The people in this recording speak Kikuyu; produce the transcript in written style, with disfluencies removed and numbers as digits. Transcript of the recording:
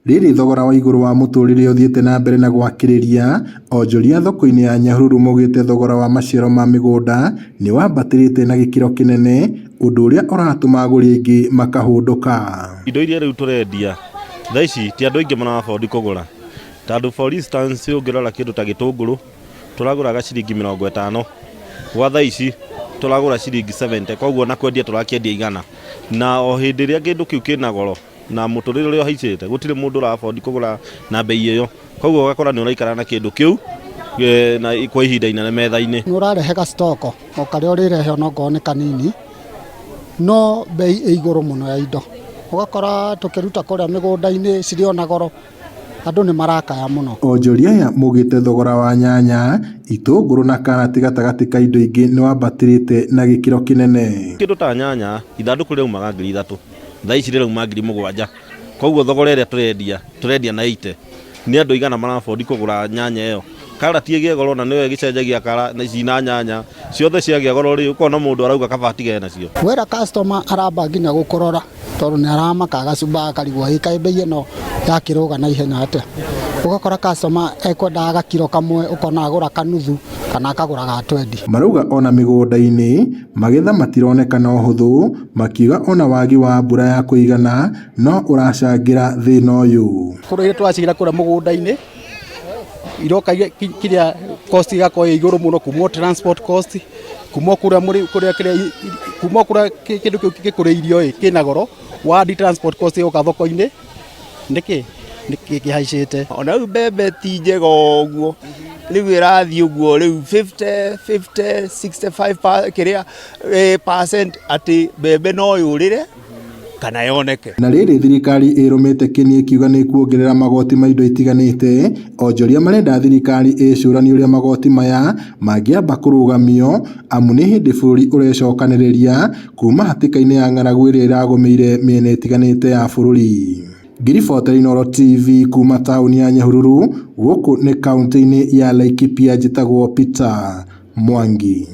Rĩrĩ thogora wa igũrũ wa mũtũrĩre ũthiĩte na mbere na gwakĩrĩria, onjoria thoko-inĩ ya Nyahururu maugĩte thogora wa maciaro ma mĩgũnda nĩ wambatĩrĩte na gĩkĩro kĩnene, ũndũ ũrĩa ũratũma agũri aingĩ makahũndũka. Indo iria rĩu tũrendia thaa ici ti andũ aingĩ mara afford kũgũra, tondũ for instance ũngĩrora kĩndũ ta gĩtũngũrũ tũragũraga ciringi 50, gwa thaa ici tũragũra ciringi 70, koguo ona kwendia tũrakĩendia 100, na o hĩndĩ ĩrĩa kĩndũ kĩu kĩna goro na mũtũrĩre ũrĩa ũhaicĩte gũtirĩ mũndũ ũra afford kũgũra na mbei ĩyo, koguo ũgakora nĩ ũraikara na kĩndũ kĩu na kwa ihinda inene metha-inĩ. Nĩ ũrarehe ga stock o karĩa ũrĩrehe onokorwo nĩ kanini, no mbei ĩ igũrũ mũno ya indo. Ũgakora tũkĩruta kũrĩa mĩgũnda-inĩ cirĩ o na goro, andũ nĩ marakaya mũno. Onjoria aya maugĩte thogora wa nyanya, itũngũrũ na karati gatagatĩ ka indo ingĩ nĩ wambatĩrĩte na gĩkĩro kĩnene. Kĩndũ ta nyanya ithandũkũ rĩraumaga 3000, thaa ici rĩrauma 7000, koguo thogora ĩrĩa tũrendia, tũrendia na 80. Nĩ andũ aigana mara afford kũgũra nyanya ĩyo? Karati ĩgĩe goro na nĩyo ĩgĩcenjagia kara ici na nyanya, ciothe ciagĩa goro rĩ, ũkona mũndũ arauga kaba atigane nacio. Wera customer aramba nginya gũkũrora tondũ nĩ aramaka agacumba akarigwo ĩ kaĩ mbei ĩno yakĩrũga na ihenya atĩa. Ũgakora customer ekwendaga gakiro kamwe ũkona agũra kanuthu kana akagũra ga twendi. Marauga ona mĩgũnda-inĩ magetha matironeka na ũhũthũ, makiuga ona wagi wa mbura ya kũigana no ũracangĩra thĩna ũyũ. Kũrĩa iria tũracigĩra kũrĩa mũgũnda-inĩ iroka kĩrĩa cost ĩgakorwo ĩ igũrũ mũno kuma o transport cost, kuma o kũrĩa kũrĩa kĩrĩa kuma o kũrĩa kĩndũ kĩu gĩkũrĩirio ĩ kĩna goro, wa add transport cost ĩgoka thoko-inĩ nĩkĩ nĩkĩ kĩhaicĩte. Ona rĩu mbembe ti njega ũguo, rĩu ĩrathiĩ ũguo rĩu 50, 50, 65 kĩrĩa percent atĩ mbembe no yũrĩre kana yoneke. Na rĩrĩ thirikari ĩrũmĩte kĩni ĩkiuga nĩ ĩkuongerera magoti ma indo itiganĩte, onjoria marenda thirikari ĩcũranie ũrĩa magoti maya mangĩamba kũrũgamio amu nĩ hĩndĩ bũrũri ũrecokanĩrĩria kuma hatĩka-inĩ ya ng'aragu ĩrĩa ĩragũmĩire mĩena ĩtiganĩte ya bũrũri. Ngĩribotera Inooro TV kuma taũni ya Nyahururu, gũkũ nĩ kaũntĩ-inĩ ya Laikipia, njĩtagwo Peter Mwangi.